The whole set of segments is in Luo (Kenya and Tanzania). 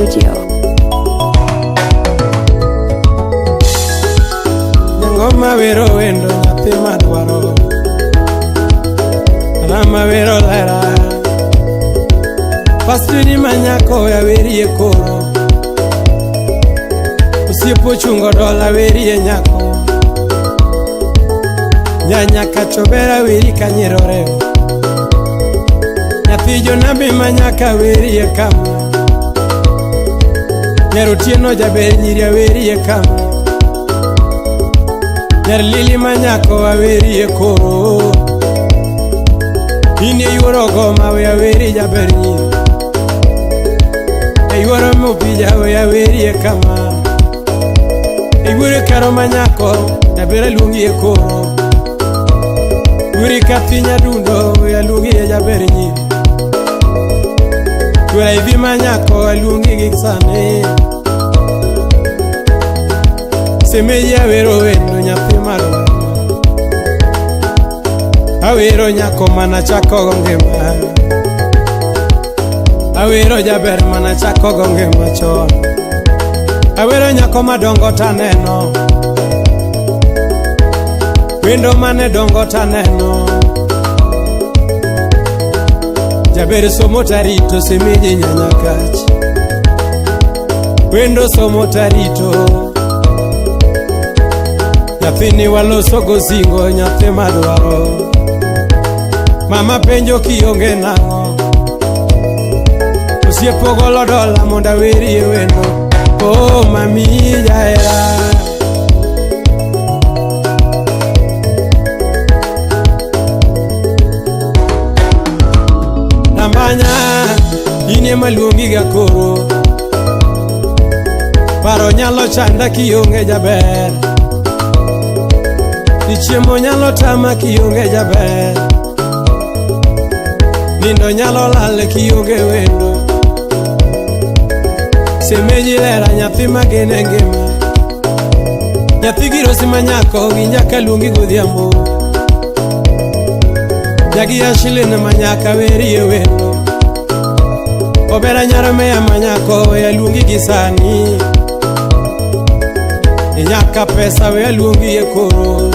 Studio. Nyangoma wero wendo nyathi madwaro Rama wero lera Pastini manyako ya werie koro Osiepo chungo dola werie nyako Nyanya kachobera weri kanyerore Nyathi jonabi manyaka werie kama Nyar otieno jaber nyiri awerie kama Nyar lili manyako awerie koro In e yuoro goma we aweri jaber nyiri E yuoro mopija we awerie kama E yuoro karo manyako jaber aluongi e koro Yuri kathi nyadundo we aluongi e jaber nyiri Yura idhi manyako aluongi gi sani Semeji awero wendo nyathi madwaro Awero nyako mana chako go ngima Awero jaber mana chako go ngima chon Awero nyako madongo taneno Wendo mane dongo taneno Jaber somo tarito semeji nyanyakach Wendo somo tarito Nyathini waloso go singo nyathi madwaro Mama penjo kionge nang'o Osiepo golo dola mondo awerie wendo Oh mami jahera Nambanya in ema luongiga koro Paro nyalo chanda kionge jaber Ni chiemo nyalo tama kionge jaber Nindo nyalo lal kionge wendo Semeji lera nyathi magene ngima Nyathi girosi manyako gi nyaka luongi godhiambo Jagi ashilin manyaka werie wendo Obera nyar meya manyako we aluongi gi sani Nyaka pesa we aluongi e koro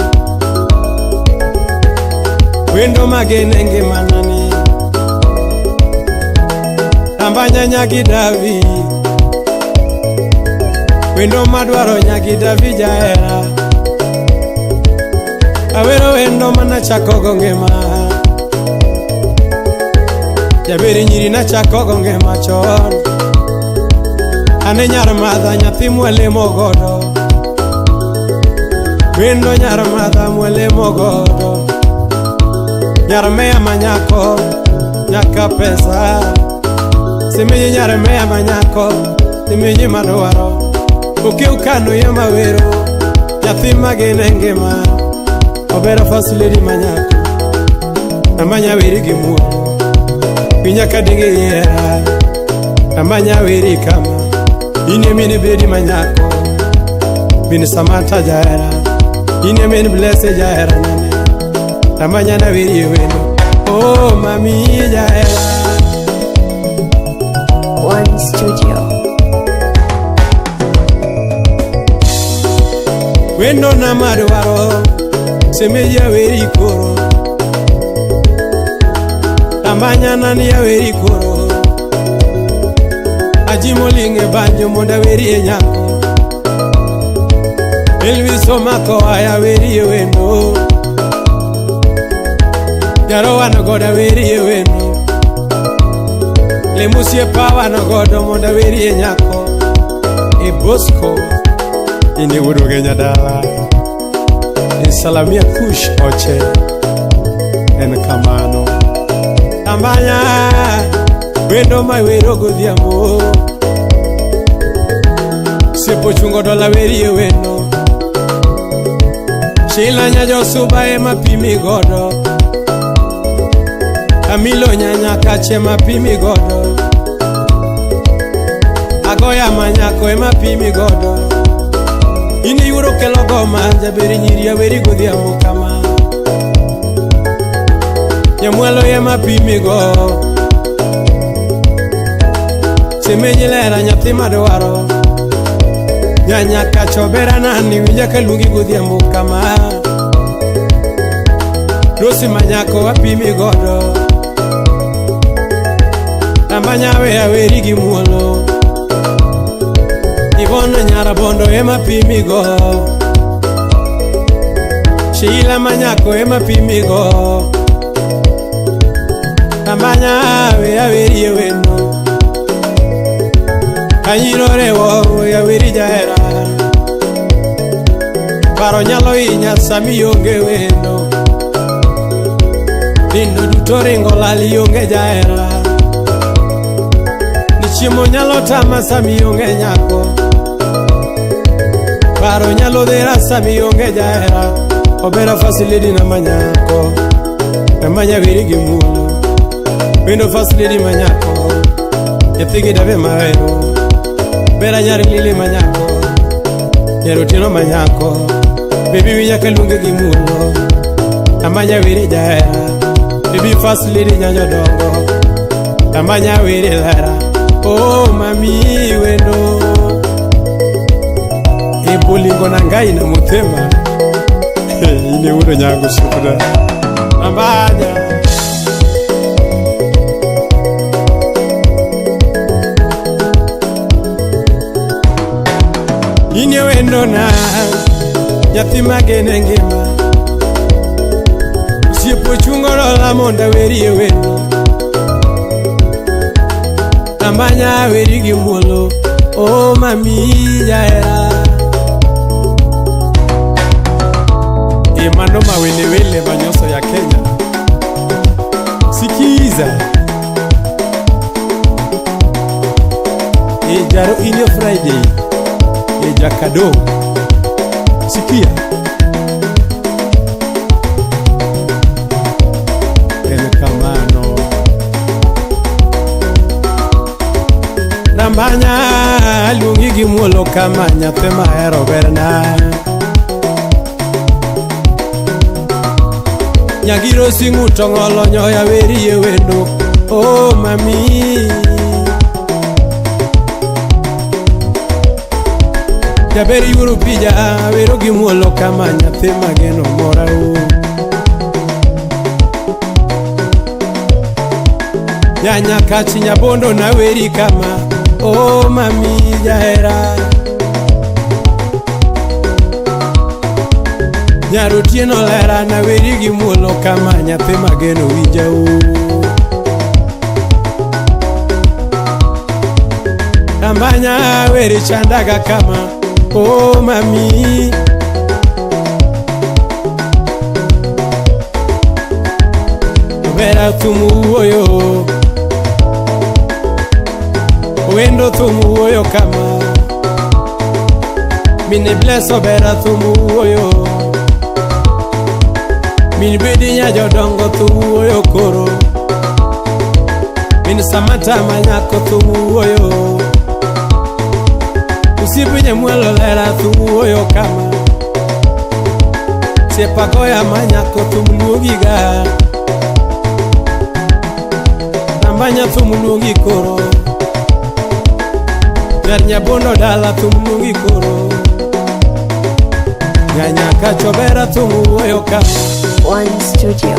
Wendo magene ngimanani Ambanya nyagi davi Wendo madwaro nyagi davi jahera Awero wendo manachako go ngima Jaber nyiri nachako go ngima chon Ane nyar madha nyathi mwalemo godo Wendo nyar madha mwalemo godo Nyar meya manyako nyaka pesa Siminyi nyar meya manyako siminyi madwaro Okew kano yema wero nyathi magene ngima Obero first lady manyako Amanya weri gi muol Pinyaka dingi yiera Amanya weri kama In e min bedi manyako Min Samantha jahera In e min Blessed jahera nene Amanya na weri e wendo Oh mami jahera One Studio. Wendo na madwaro Semeji aweri koro Tambanya nani aweri koro Ajimo linge banjo mondo aweri e nyako Elvis omako aya aweri e wendo Jaro wan godo aweri e wendo Lemusie wan godo mondo aweri e nyako E Bosco ini wuod Ugenya dala E Salamia Kush oche en kamano Tambanya wendo ma wero godhiambo Sepo chungo dola weri e wendo Shila nyajosuba ema pimi godo Amilo nyanya kache ma pimi godo Agoya manyako ema pimi godo In yuoro kelo goma jaber nyiri aweri godhiambo kama Nyamwalo ema pimi go Simenyi lera nyathi madwaro. Nyanya kachobera nani winja kaluongi godhiambo kama. Rosi manyako apimi godo. Rambanya we aweri gi muolo. Ivona nyara bondo ema pimi go. Sheila manyako ema pimi go. Rambanya we aweri wendo. Anyiro rewo we aweri jahera. Paro nyalo hinya sami onge wendo. Nindo duto ringo lal ionge jahera. Ni chiemo nyalo tama sami onge nyako. Paro nyalo dhera sami onge jahera. Obera first lady na manyako. Namanya weri gi muolo. Wendo first lady manyako. Nyathi gi dabe mahero. Bera nyar lili manyako. Nyar otieno manyako. Baby winja kaluonge gi muolo. Amanya weri jahera. Baby first lady nyanyo dongo. Amanya weri lera. Oh mami wendo. E bolingo na ngai na motema. Ine wudo nyango sikuda. Ambanya. Ine wendo na nyathi magene ngima. Osiepo chungo lola mondo aweri e wendo. Ambanya aweri gi muolo. Oh mami jahera. E mano mawelewele manyoso ya Kenya. Sikiza. E jaro inyo Friday. E jakado. Sikia. En kamano. Rambanya aluongi gi muolo kama nyathi mahero berna. Nyagiro sing'uto ng'olo nyoya weri e wendo. Oh mami. Jaber yuoro pija wero gi muolo kama nyathi mageno mora o. Nyanya kachi nyabondo na weri kama. Oh mami jahera. Nyar otieno lera na weri gi muolo kama nyathi mageno winja o. Rambanya weri chandaga kama. Oh mami. Obera thumu wuoyo. Wendo thumu wuoyo kama. Mine bless obera thumu wuoyo. Min bedi nya jodongo thum wuoyo koro. Min Samata manyako thum wuoyo. Osiepe nyamwelo lera thum wuoyo kama. Siepagoya manyako thum luongiga. Rambanya thum luongi koro. Nyar nyabondo dala thum luongi koro. Nyanya kachobera thum wuoyo kama. One Studio.